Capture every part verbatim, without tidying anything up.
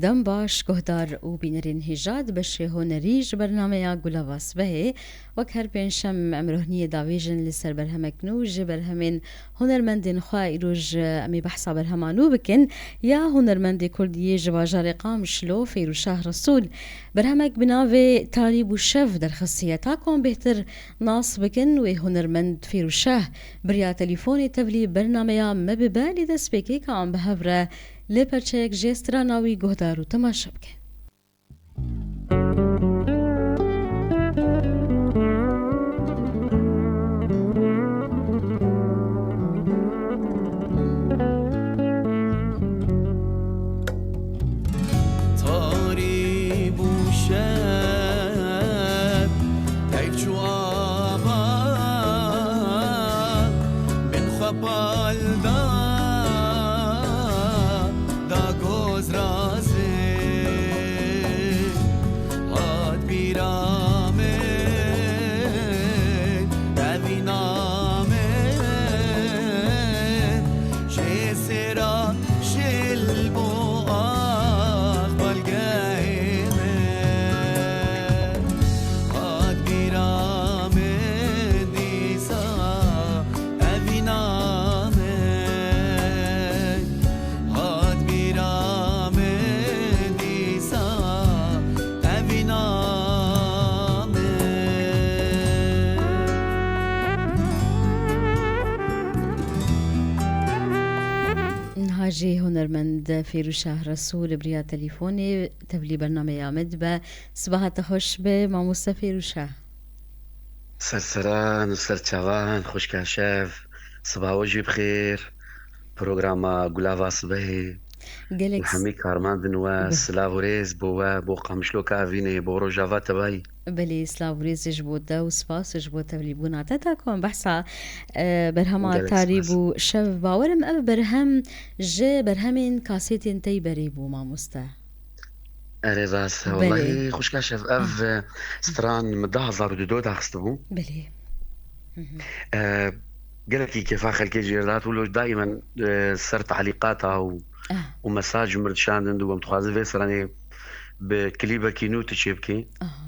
Dem baş, guhdar û bînerên hêja di beşê hunerî ji bernameya Gulava Sibehê. Wek her pêncşem em rohniyê davêjin li ser berhemek nû ji berhemên hunermendên xwe. Îroj em ê behsa berhema nû bikin ya hunermendê Kurd yê ji bajarê Qamişlo, Fêrûşah Resûl. Berhemek bi navê Tarî bû şev derxisiye. Ta ku em bêhtir nas bikin wê hunermend Fêrûşah bi riya telîfonê tevlî bernameya me bibe, lê destpêkê ka em bi hev re li perçeyek jê strana wî guhdar û temaşe bikin. Tarî bû şev, teyf çû ava, min xwe pal da, da goz razê. Hat bîra min, evîna min, jê sêra şil bû ax balgehê min. Hat bîra min dîsa, evîna min. Hat bîra min dîsa, evîna min. Niha jî hunermend Fêrûşah Resûl bi riya telîfonê tevlî bernameya me dibe. Sibaha te xweş be, mamoste Fêrûşah. Serseran û serçavan, xwişka şev, sibaha we jî bi xêr. Programa Gulava Sibehê. Gelek û hemî karmendin we, Be- silav û rêz bo we, bo Qamişloka Evînê, bo Rojava Tevayî. Belê, silav û rêz ji bo te û spas ji bo tevlîbûna te. Ta ku em behsa, e, berhema Gelek Tarî spas. Bû şev, bawer im ev berhem ji berhemên kasêtên te yî berê bû, mamoste. Erê rast, Belê. Wellahî xwişka şev, ev, Ah. e, stran min du hezar û du daxistibû. Belê. Mhm. E, gelekî kêfa xelkê jê re dihat, wilo daimen, e, ser talîqata û, Ah. û mesaj ji min re dişandin, dibû em dixwazin vê stranê bi klîbekî nû tu çêbikî. Aha.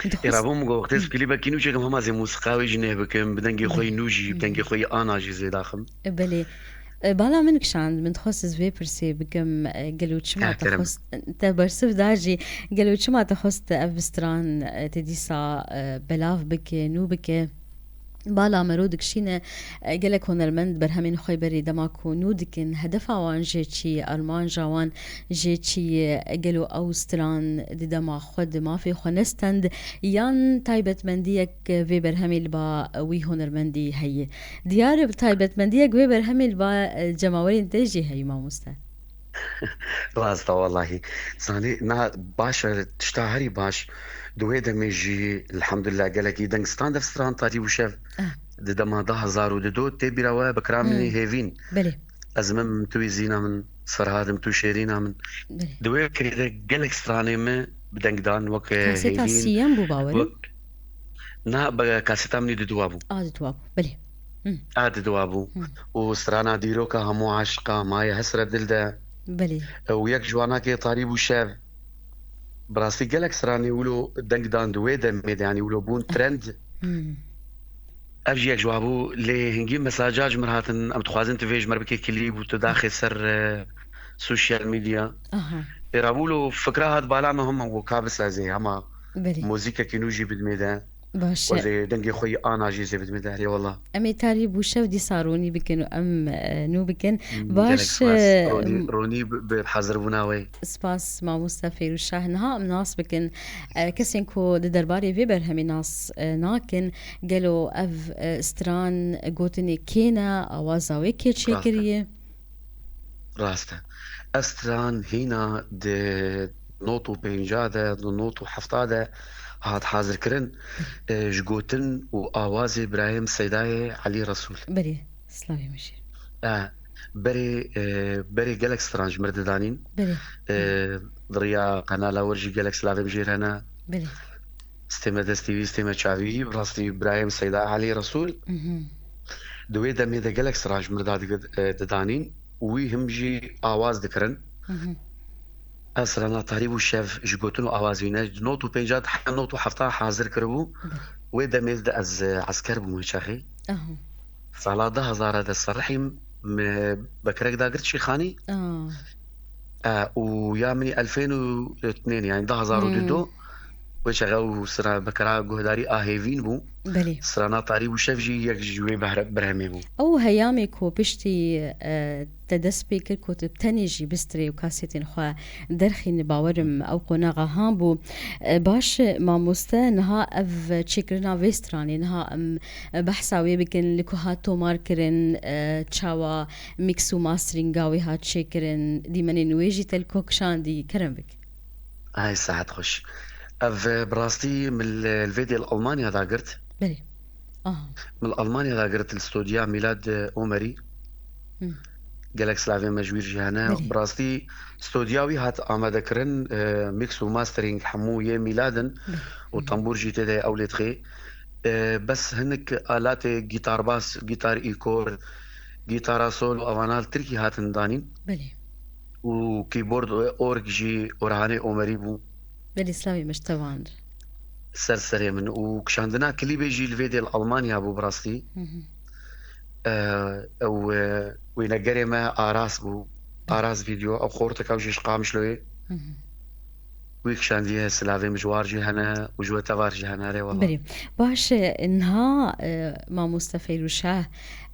Min dixwest Êra bû min got, wextê ez klîbekî nû çêkim, hema zê mûsiqa wê jî nêh bikim, bi dengê xwe yî nû jî, bi dengê xwe yî ana jî zêde axim. E, belê. E, bala min kişand, min dixwest ez vê pirsê bikim, e, gelo çima Heh, te kerem. xwest, te bersiv da jî, gelo çima te xwest ev stran, e, te dîsa, e, belav bike, nû bike? Bala mero dikişîne, e, gelek hunermend berhemên xwe berê dema ku nû dikin, hedefa wan jê çi ye, armanca wan jê çi ye, gelo ew stran di dema xwe, di mafê xwe nestend, yan taybetmendiyek vê berhemê li ba wî hunermendî heye? Diyar e, taybetmendiyek vê berhemê li ba, e, cemawerên te jî heye, mamoste. Rast e, wellahî. Zanî, na baş e, tişta herî baş. Di wê demê jî, elhamdulillah, gelekî deng stran, dev stran Tarî bû şev. Ah. Di dema du hezar û du tê bîra we, bi kira min Hmm. hêvîn. Belê. Ez min, tu wî zîna min, Serhad im, tu şêrîna min. Belê. Di wê kirê de gelek stranê me bi deng dan, wek, e, Kaseta hêvîn, siyem bû, bawer im? wek, na, be, kaseta min di dua bû. A, di dua bû, belê. Hmm. A, di dua bû. Hmm. Û strana dîroka hemû aşiqa, maye hesret dil de. Belê. E, û yek ji wana kê Tarî bû şev. Bi rastî gelek stranê wilo deng dan di wê demê de, yanî wilo bûn trend. Hmm. Ev jî yek ji wa bû, lê hingî mesaja ji min hatin, em dixwazin tu vê ji me re bikê klîp û tu daxê ser, e, sosyal medya. Aha. Êra bû lo fikra hat bala me, hema got ka bisazê, hema Belê. muzîkekî nû jî bidmê de. Baş e. Wezê dengê xwe yî ana jî zê bidmê de, erê wela. Em ê Tarî bû şev dîsa ronî bikin û em, e, nû bikin. Hmm, Baş, gelek spas. e, Ronî, m- Ronî bi, bi hazir bûna wê. Spas, mamoste Fêrûşah. Niha em nas bikin, e, kesên ku di derbarê vê berhemê nas, e, nakin, gelo ev, e, stran gotinê kê ne, awaza wê kê Rast e. çêkiriye? Rast e. Ev stran hîna di nod û pênca de, di nod û hefta de hat hazirkirin, e, ji gotin û awazê Birahîm Seydayê Elî Resûl. Belê, slavê min jî. E, berê, e, berê gelek stran ji mir didanîn. Belê. E, di riya kanala wir jî gelek slavê min jê re hene. Belê. Stê me destî wî, stê me çavî wî, bi rastî Birahîm Seyda Elî Resûl. Mhm. Di wê demê de gelek stran ji mir da digi-, e, didanîn û wî him jî awaz dikirin. Mhm. Ez strana Tarî bû şev ji gotin û awazî wî ne, not û pênca heta not û hefta hazir kiribû. Wê demê de ez, e, esker bûm wê çaxê. Aha. Sala du hezar de serrihîm, me bekerek dagir Şêxanî. Ah. E, û ya min elfên û tnên, yani du hezar û du do. Hmm. Wê çaxê û sira bekera guhdarî a hêvîn bû. Belê. Strana Tarî bû şev jî yek ji wê behre-, berhemê bû. Ew heyamê ku piştî, e, te dest pê kir ku tu bi tenê jî bistrê û kasêtên xwe derxînî, bawerim ew qonaxa han bû. E, baş, mamoste, niha ev çêkirina vê stranê, niha em behsa wê bikin, li ku hat tomar kirin, e, çawa mix û masteringa wê hat çêkirin, dîmenên wê jî te li ku kişandî, kerem bik. Ay, saet xweş. Ev, e, bi rastî min li, li vê dê li Almanya da girt. Belê. Aha. Min li Almanya da girt li stodya Mîlad, e, Omerî. Hı. Gelek silavê me ji wî jî hene. Belê. Bi rastî stodya wî hat amadekirin, e, mix û mastering hemû yê Mîlad in. Belê. Û tembûr jî tê de ew lê dixê. E, bes hinek alatê gîtarbas, gîtar îkor, gîtara solo, evana li Tirkî hatin danîn. Belê. Û keyboard û org jî Orhanê Omerî bû. Belê, slavê me ji te van re. Ser serê min. Û kişandina klîbê jî li vê dê li Almanya bû bi rastî. Hı hı. E, ew, e, wênegerê me Aras bû. Belê. Aras Video, ew xorteka ew jî ji Qamişloyê. Hı hı. Wî kişandiye, silavê min ji war jî hene û ji we tevar jî hene, erê wela. Belê. Baş e, niha, e, mamoste Feyrûşah,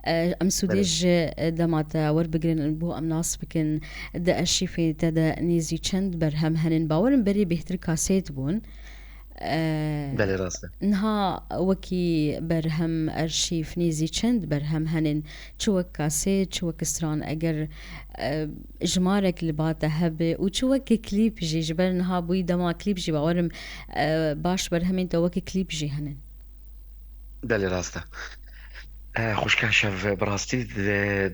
e, em sûdê Belê. ji, e, dema te werbigirin bo em nas bikin, di arşîfê te de nêzî çend berhem henin? Bawerim berê bêhtir kasêt bûn. E, Belê, rast e. Niha wekî berhem, arşîf nêzî çend berhem henin? Çi wek kasêt, çi wek stran, eger, e, jimarek li ba te hebe û çi weke klîp jî, ji ber niha bûyî dema klîp jî, bawerim, e, baş berhemên te weke klîp jî hene. Belê, rast e. E, xwişka şev, bi rastî di,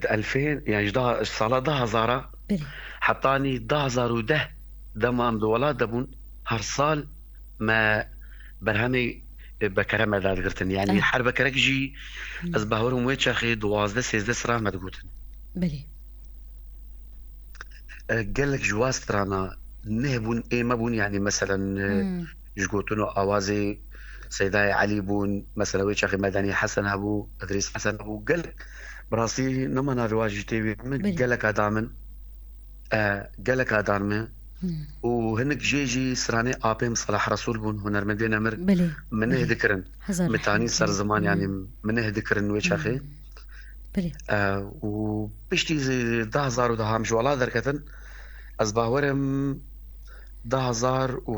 di elfên, yani ji da, sala du hezara Belê. hetanî du hezar û deh dema em di welat de bûn, her sal me berhemê, e, bekere me dadigirtin. Yani Belê. her bekerek jî Hmm. ez bawerim wê çaxê duwazdeh sêzdeh sira me digotin. Belê. E, gelek ji wa strana ne bûn, ê me bûn, yani meselen, e, Hmm. ji gotin û awazê Seydayê Elî bûn, mesela wê çaxê Medenî Hesen hebû, Idrîs Hesen hebû, gelek bi rastî nema navê wa jî tê wî min, Belê. gelek a da min, e, gelek a dan min. Hmm. Û hinek jê jî stranê apê min Salah Resûl bûn, hunermendê nemir, Belê, min neh belê. dikirin. Hezar Min rehmet tanî ser bû. ziman, Hmm. yani min neh dikirin wê çaxê. Hmm. Belê. E, û piştî zê-, du hezar û deh em ji wela derketin, ez bawerim du hezar û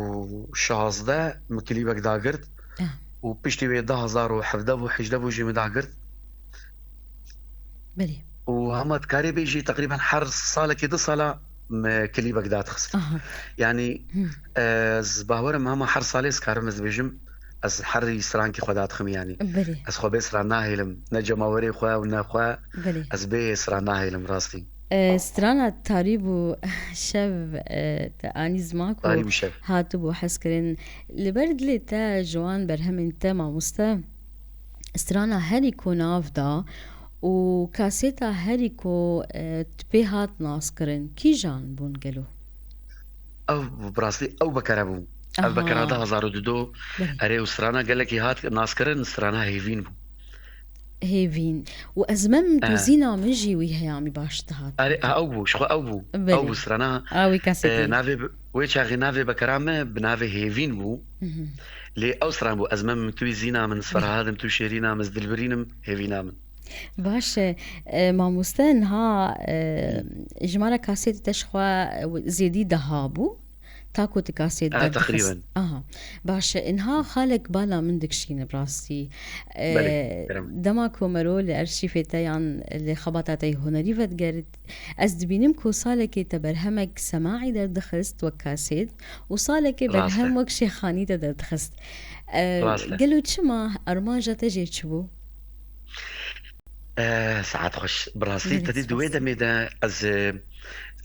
şazdeh min klîbek dagirt. Ah. Û piştî wê du hezar û hevdeh bû, hejdeh bû jî min dagirt. Belê. Û hema dikarê bêjî teqrîben her salekê du sala me klîbek dadixist. Aha. Yani, Hmm. ez bawerim hema her salê ez karim ez bêjim, ez her strankê xwe dadixim yani. Belê. Ez xwe bê stran nahêlim. Ne cemawerê xwe û ne xwe Belê. ez bê stran nahêlim rastî. E, strana Tarî bû şev, e, te anî ziman ku Tarî bû şev. hatibû hezkirin. Li ber dilê te ji wan berhemên te mamoste, strana herî ku nav da û kasêta herî ku, e, tu pê hat naskirin, kîjan bûn gelo? Ew bi rastî ew bekere bû. Ev Aha. bekera du hezar û du do, Belê. erê û strana gelekî hat naskirin, strana Hêvîn bû. Hêvîn. Û ez mem ku Eh. zîna min jî wî heyamî baş dihat. Erê, ha, ew bû, ji xwe ew bû. Belê. Ew bû strana, A wî kasêtê. eh, navê bi-, wê çaxê navê bekera me bi navê Hêvîn bû. Mhm. Lê ew stran bû, ez mem tu wî zîna min, Belê. Ferhad im, tu şêrîna min, ez dilbirîn im, Hêvîna min. Baş e, e, mamoste, niha, e, Hı. jimara kasêtê te ji xwe, e, zêdî deha bû? Ta ku tu kasêt Ah, derdixist. teqrîben. Aha. Baş e, niha xalek bala min dikişîne bi rastî. E, Belê, kerem. dema ku mero li erşîfê te yan li xebata te yê hunerî vedigerit, ez dibînim ku salekê te berhemek semaî derdixist wek kasêt û salekê Rast e. berhem wek şêxanî te derdixist. E, Rast e. gelo çima, armanca te jê çi bû? Eh, saet xweş. Bi rastî Gelek te dî di wê spas. demê de ez, eh,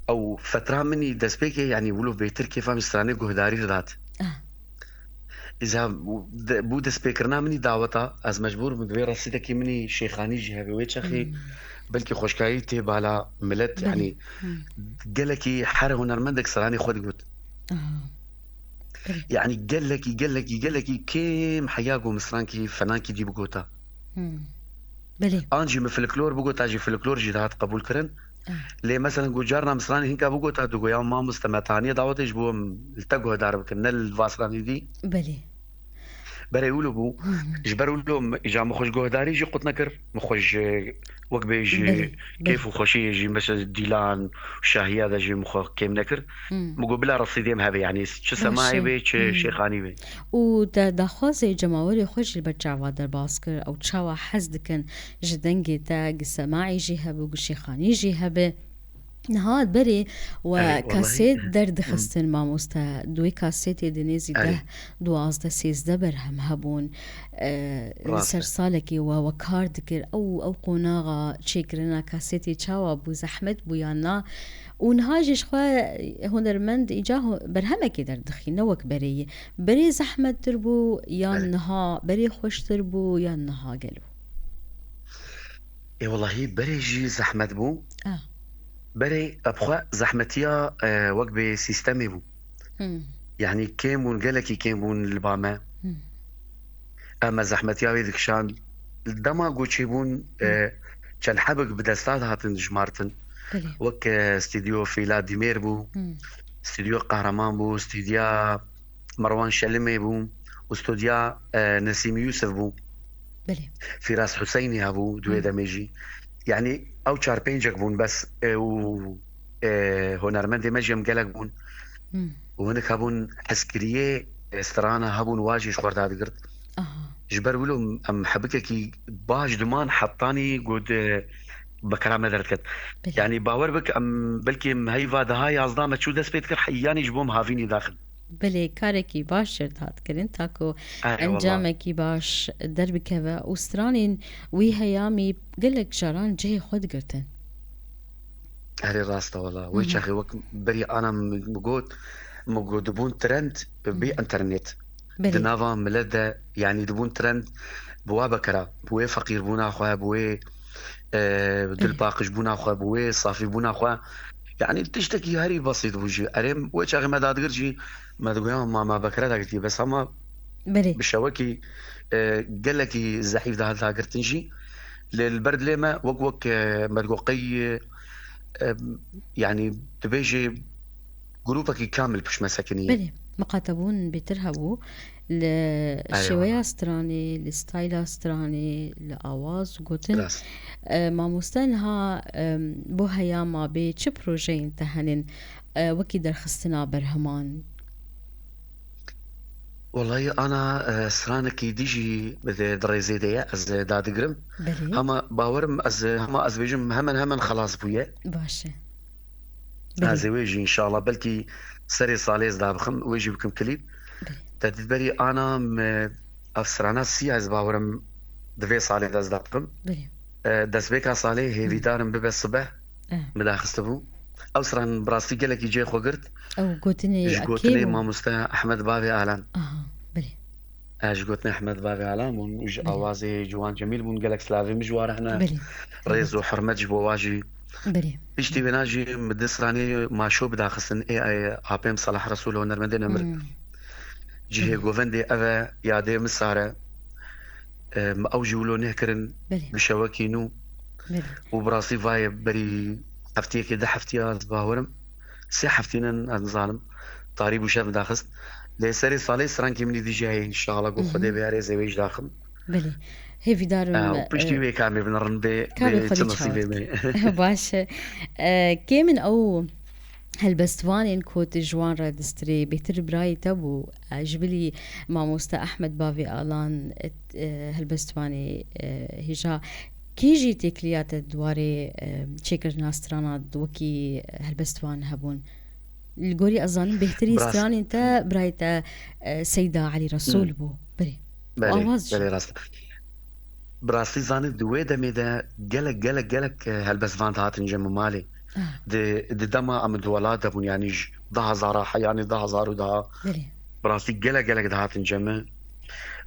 ew fetra min î destpêkê, yanî wilo bêtir kêfa min stranê guhdarî dihat. Ah. Îza bû de-, bû destpêkirina min î daweta, ez mecbûr bûm, divê resîdekî min î şêxanî jî hebe wê çaxê, Hmm. belkî xweşkayî tê bala milet, Belê. yanî Hmm. gelekî her hunermendek stranê xwe digot. Aha. Belê. Yani gelekî, gelekî, gelekî kêm heya ku min strankî fenankî dî bigota. Hmm. Belê. An jî min folklor bigota, jî folklor jî dihat qebûl kirin. Ah. Lê mesela ku carna min stranê hinka bigota, digoya mamoste me taniye dawetê ji bo em li te guhdar bikin, ne li va stranê dî. Belê. Berê wilo bû. Hı hı. Ji ber wilo m-, îca min xwe ji guhdarî jî qut nekir. Min xwe ji, wek bê ji Belê, belê. kêf û xweşiyê jî, mesela Dîlan û Şahiya de jî min xwe kêm nekir. Hı. Min got bila resîdê em hebe, yani çi Baş semayê e. bê, çi Hı. şêxanî bê. Û te daxwazê cemawerê xwe jî li ber çavan derbas kir. Ew çawa hez dikin ji dengê te, gi semayê jî hebe, gi şêxanî jî hebe. Niha berê we Erê, wallahî. kasêt derdixistin, mamoste. Di wê kasêtê de nêzî Erê. deh, duwazdeh, sêzdeh berhem hebûn. E, li Rast ser e. salekê we, we kar dikir. Ew, ew qonaxa çêkirina kasêtê çawa bû? Zehmet bû yan na? Û niha jî ji xwe hunermend îca hu-, berhemekê derdixî, ne wek berê yî. Berê zehmettir bû yan Erê. niha? Berê xweştir bû yan niha gelo? Ê, wellahî berê jî zehmet bû. Ah. Berê, e, bi xwe zehmetiya, e, wek bê sîstemê bû. Hmm. Yani kêm bûn, gelekî kêm bûn li ba me. Hmm. Em me zehmetiya wê dikişand. Dema ku çêbûn, e, Hmm. çend hebik bi desta dihatin dijmartin. Belê. Wek, e, Stûdyo Fîla Dîmêr bû, Hmm. Stûdyo Qehreman bû, Stûdya Merwan Şelimê bû û stûdya, e, Nesîm Yûsif bû. Belê. Fîras Huseynî hebû di wê Hı. demê jî. Yanî ew çar pêncek bûn bes, e, û, e, hunermendê me jî em gelek bûn. Hı. Û hinek hebûn hezkiriyê, e, strana hebûn, wa jî ji xwe dadigirt. Aha. Ji ber wilo em hebikekî baş diman hetanî got, e, bekera me derdiket. Belê. Yanî bawer bik em belkî em heyva deha yazdeh me çû dest pê dikir, heyanî ji bo em havînî daxin. Belê, karekî baş jê re dihat kirin, ta ku Erê, wela. encamekî baş derbikeve û stranên wî heyamî gelek caran cihê xwe digirtin. Erê, rast e, wela. Wê Hı hı. çaxê wek berî ana min got, min got, dibûn trend Hı bê hı. internet. Belê. Di nava milet de, yanî dibûn trend bi wa bekera, bi wê feqîrbûna xwe, bi wê, e, Belê. dilpaqijbûna xwe, bi wê safîbûna xwe. Yanî tiştekî herî besît bû jî. Erê, wê çaxê me dadigir jî, me digoya ma, ma bekira dagirtî. Bes hema Belê. bi şewekî, e, gelekî zehîf dihat dagirtin jî. Lê li ber dilê me wek, wek, e, me digot qey, e, e, yanî dibêjê grûpekî kamil pişt me sekiniye. Belê, miqatebûn bêtir hebû. Li Eyvallah. şêweya stranê, li stayla stranê, li awaz û gotin. Rast. E, mamoste niha, e, bo heya ma bê çi projeyên te henin, e, wekî derxistina berheman? Wellahî ana, e, stranekî dî jî di, di rêzê de ye, ez, e, dadigirim. Belê. Hema bawerim ez, e, hema ez bêjim hemen hemen xelas bûye. Baş e. Belê. Ez ê wê jî înşallah belkî serê salê ez dabixim, wê jî bikim klîp. Belê. Te dît berî ana me ev strana sî ez bawerim di vê salê de ez dabixim. Belê. E, destpêka salê Hêvîdarim bibe sibeh Eh. min daxistibû. Ew stran bi rastî gelekî cihê xwe girt. Ew gotinê Ji a kê gotinê bû? mamoste Ehmed Bavê Alan. Aha, belê. E, ji gotinê Ehmed Bavê Alan bûn û ji Belê. awazê Ciwan Cemîl bûn. Gelek silavê min ji wa re hene. Belê. Rêz û hurmet ji bo wa jî. Belê. Piştî vêna jî min di stranê Maşo bidaxistin. Ê, ê, apê min Salah Resûl, hunermendê nemir. Hmm. Cihê Belê. govendê ev e, yadê min sar e. E, min ew jî wilo neh kirin Belê. bi şewekî nû. Belê. Û bi rastî vayê berî heftiyekê, du heftiya ez bawerim. Sê heftî ne, ez nizanim. Tarî bû şev daxist. Lê serê salê strankê min î dî jî heye înşallah. Ku Mhm. Xwedê bê erê ez ê wê jî daxim. Belê. Hêvîdar im, Ah, û piştî e, wê kamê bin rin bê, kabê bê xwedî çi nasîbê çawa. me. Baş e. E, kê min ew helbestvanên ku tu ji wan re distirê, bêtir birayê te bû, e, ji bilî mamoste Ehmed Bavê Alan, e, e, helbestvanê, e, hêja. Kî jî têkiliya te di warê, e, çêkirina strana wekî helbestvan hebûn? Li gorî ez zanim bêhtirî Bi rast- stranên te birayê te, e, Seyda Elî Resûl Hmm. bû. Belê. Belê, Awaz jî. belê rast. Bi rastî zanî di wê demê de gelek, gelek, gelek, e, helbestvan dihatin cem min malê. Ah. Di, di dema em di welat de bûn, yanî ji du hezara heyanê du hezar û daha. Belê. Bi rastî gelek, gelek dihatin cem min.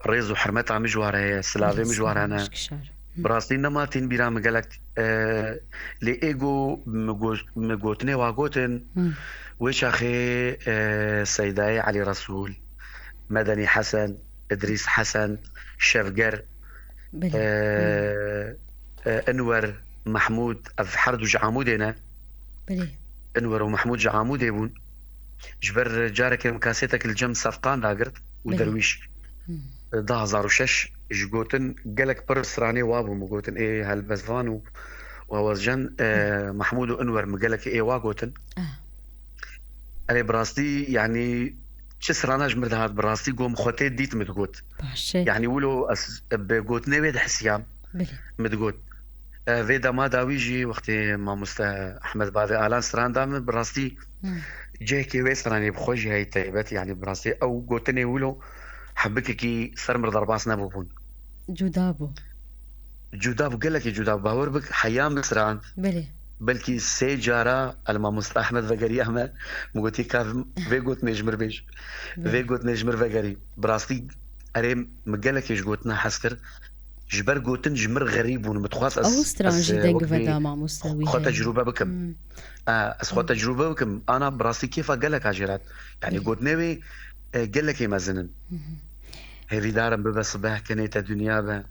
Rêz û hurmeta min ji wan re heye, silavê min ji wan re hene. Rêz û hurmet, kişar. Hı. Bi rastî nema tên bîra min gelek, e, lê ê go, min go-, min gotinê wa gotin, Hı. Wê çaxê, e, Seydayê Elî Resûl, Medenî Hesen, Idrîs Hesen, Şevger, Belê. e, e, Enwer, Mehmûd, ev her du ji Amûdê ne. Belê. Enwer û Mehmûd ji Amûdê bûn. Ji ber carekê min kasetek li cem Sefqan dagirt û Belê. Derwîş. Hmm. Du hezar û şeş ji gotin gelek pir stranê wa bû, min gotin ê helbestvan û, û hewazcan, e, Belê. Mehmûd û Enwer min gelek ê wa gotin. Ah. Erê, bi rastî, yanî, çi strana ji mir dihat, bi rastî, gom xwe tê dît, min digot. Baş e. Yanî, wilo ez bi gotinê wê dihesiyam, Belê. Min digot. E, vê dema dawî jî, wextê mamoste Ehmed Bavê Alan stran da min, bi rastî, Hmm. cihekê wê stranê bi xwe jî heyî taybet, yanî, bi rastî, ew gotinê wilo hebikekî ser mir derbas nebûbûn. Cuda bû. Cuda bû, gelekî cuda bû. Bawer bik, heya min strand. Belê. Belkî sê cara el mamoste Ehmed vegeriya me, min gotî, ka vê gotinê ji mir bêj. Belê. Vê gotinê ji mir vegerî. Bi rastî, erê, min gelekê ji gotina hez kir. Ji ber gotin ji mir xerîb bûn. Min dixwast ez, Ew stran ez, jî e, deng wek vê veda mamoste wî xwe heye. Tecrûbe bikim. Hmm. E, ez xwe Hmm. tecrûbe bikim. Ana bi rastî kêfa gelek a jê re hat. Yanî Belê. Gotinê wê, e, gelekê mezin in. Hı hı. Hêvîdar im bibe sibeh kenê te dinya be.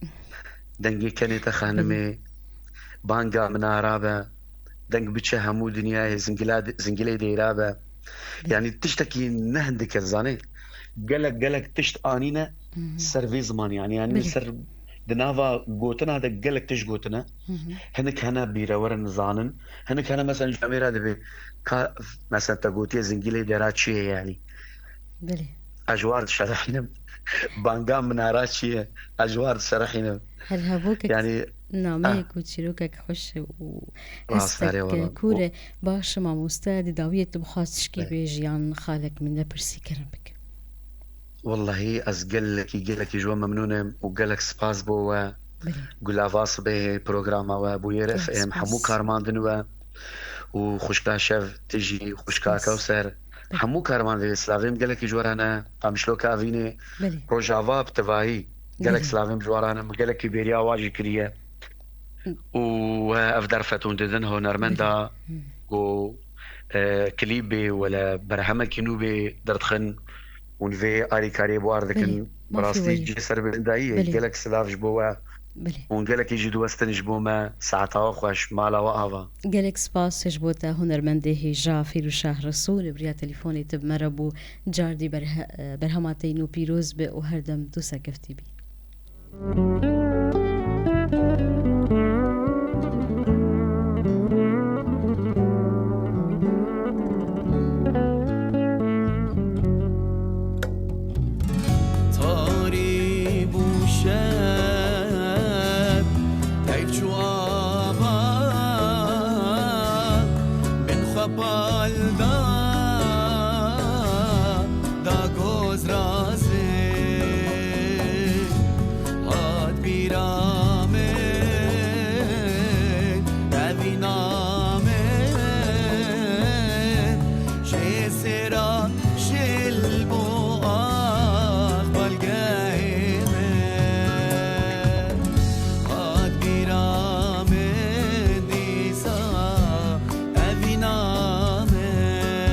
Dengê kenê te xanimê. Belê. Banga minara be. Deng biçe hemû dinyayê zingila, zingilê dêra be. Belê. Yanî tiştekî ne hindik e zanê. Gelek, gelek tişt anîne Hı hı. ser vê zimanê. Yanî, yanî Belê. Ser di nava gotina de gelek tişt gotine. Hı hı. Hinek hene bîrewer in zanin. Hinek hene mesela ji em ê re dibê ka mesela te gotiye zingilê dêra çi ye yanî? Belê. Ez ji war dişerehînim. Banga minara çi ye? Ez ji war dişerehînim. Her hevokek Yanî, nameyek ah. û çîrokek xweş û Rast hestek herê wala. Kûr e. Baş e mamoste, di dawiyê tu bixwaz tişkî Belê. Bêjî yan xalek min de pirsî kirin bike. Wellahî ez gelekî, gelekî ji we memnûn im û gelek spas bo we. Belê. Gulava sibê programa we, Bûyêr Gelek F M, spas. Hemû karmandin we û xwişka Şev tijî, xwişka Spas. Kewser. Belê. Hemû karmandê silavê min gelekî ji we re ne, Qamişloka Evînê, Belê. Rojava bi tivahî. Gelek Belê. Silavê min ji we re ne, min gelekî bêriya wa jî kiriye. Hı. Û, e, ev derfet hûn didin hunermenda Belê. Hı. ku, e, klîbê wele berhemekî nû bê derdixin, hûn vê alîkariyê bi war dikin. Belê. Bi Mafî rastî weyî. Cihê serbilindayî ye. Belê. Gelek silav ji bo we. Belê. Hûn gelekî jî diwestin ji bo me. Saeta we xweş, mala we ava. Gelek spas ji bo te hunermendê hêja Fîrûşah Resûl, li biriya telefonê tu bi me re bû. Cardî berhe-, berhema te yî nû pîroz be û her dem tu serkeftî bî. Tarî bû şev, heyv çû ava, min xwe pal da, da goz razê. Hat bîra min, evîna min, jê sêra şil bû ax balgehê min. Hat bîra min dîsa, evîna min.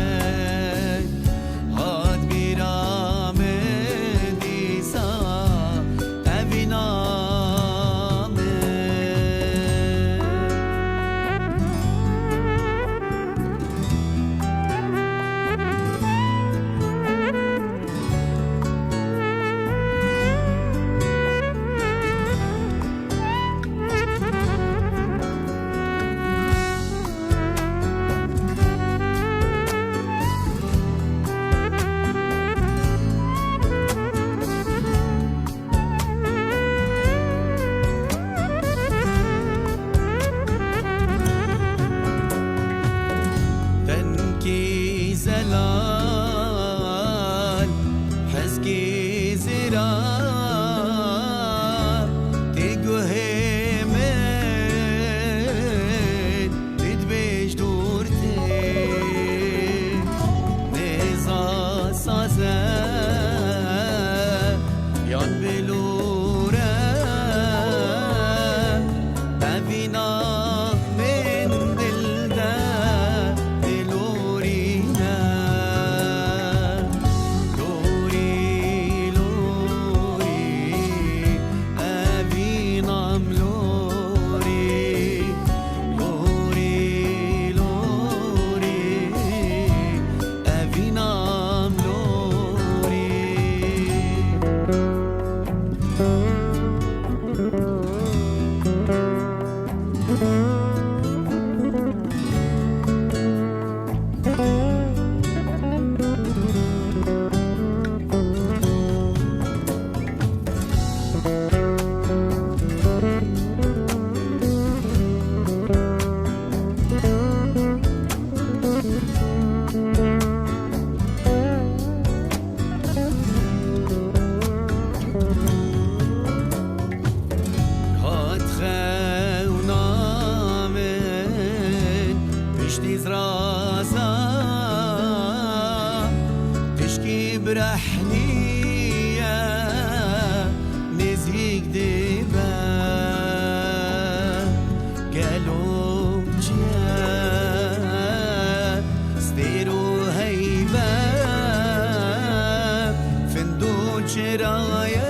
Kî birehniye nêzîk dibe, gelo çiye stêr û heybe, find û çiraye.